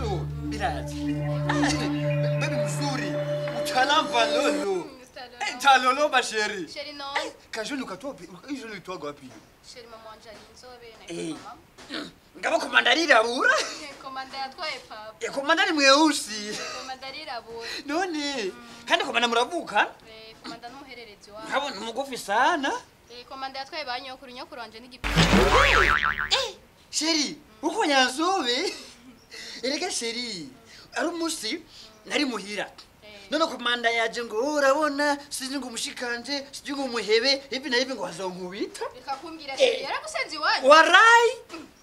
Ndio, birazi. Baby mzuri. Utalamba lolo. Talolo ba chérie. Chérie no. Kajoni ukatoa hizo ulitoa wapi? Chérie mama wanje ari inzobe na mama. Ngabo komanda arirabura. Komanda yatwaye papa. Komanda ni mweusi. Komanda arirabura. None kandi komanda muravuka? Komanda n'umuhererezi wawe. Ngabo ni mugufi sana. Komanda yatwaye ba nyokuru, nyokuru wanje n'igipimo. Chérie, uko nyanzobe? Erega chérie, ari umunsi nari muhira. None komanda yaje ngo urabona sinzi ngo umushikanje, sinzi ngo umuhebe, ibi na ibi ngo azonkubita. Reka kumbwira chérie, yaragusenze iwanyu. Warai!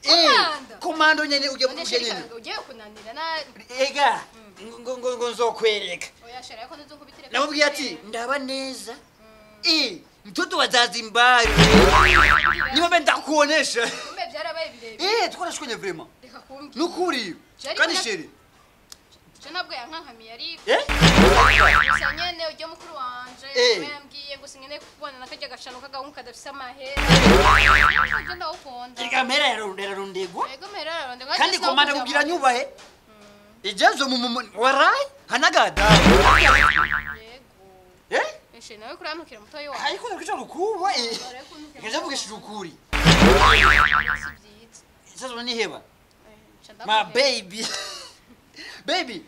Komanda. Komando nyene ugiye None kuvuga chérie nyene. ugiye kunanira na Ega ngo ngo ngo nzokwereka. Oya chérie ariko ntuzonkubitire. Namubwiye ati ndaba neza. Mtoto wa Zanzibar. Niba ndakuonesha. Kumbe byarabaye birebire. Twarashkonye vraiment. Reka kumbwira. Nukuri. Kandi chérie. Je nabwo yankankamiye ariko. Gusa nyene ujya mukuru wanje yambwiye ngo sinkeneye kukubona nakarya gashano k'agahungu kadafise amahera. Uje ndawukunda. Erega mpera yararondegwa. Yego mpera yararondegwa. Kandi komanda kugira nyubahe. Ijezo mu warai hanagada. Yego. Eshe nawe kurantukira mutoyi wawe. Ariko ndakica rukuba. Ngeje mvugishije ukuri. Si byiza. Sasa niheba. Nca Ma ndaguheba. baby. Baby.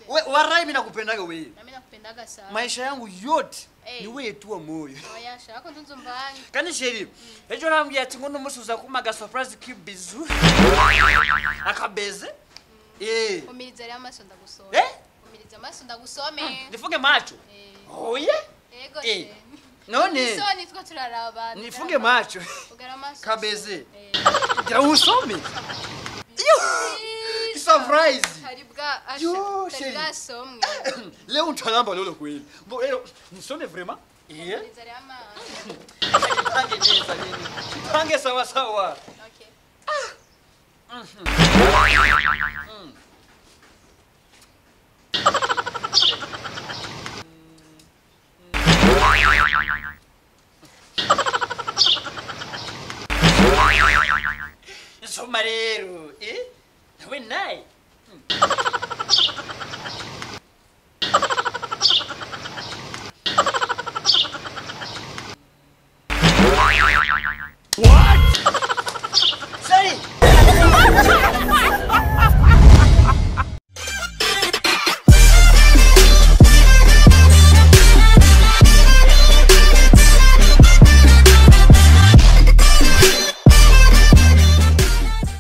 We warai mimi nakupendaga wewe. Nami nakupendaga sana. Maisha yangu yote ni wewe tu wa moyo. Oya shaka ntunzumvange. Kandi chérie, ejo nambwiye ati ngo numusuza kumaga surprise kibizu. Akabeze. Umiriza rero amaso ndagusome. Umiriza amaso ndagusome. Nifunge macho. Oye. Yego. Chérie. None. Isoni two turaraba. Nifunge macho. Ugara amaso. Kabeze. Gira usome. Yo! Surprise. Hari bwa asha. Yo, Hari chérie. bwasomwe. Leo utalamba lolo kweli. Bo leo nisome vraiment. Umiriza rero amaso. Pange neza nini. Pange sawa sawa. Okay. Nsoma rero. Nawe naye.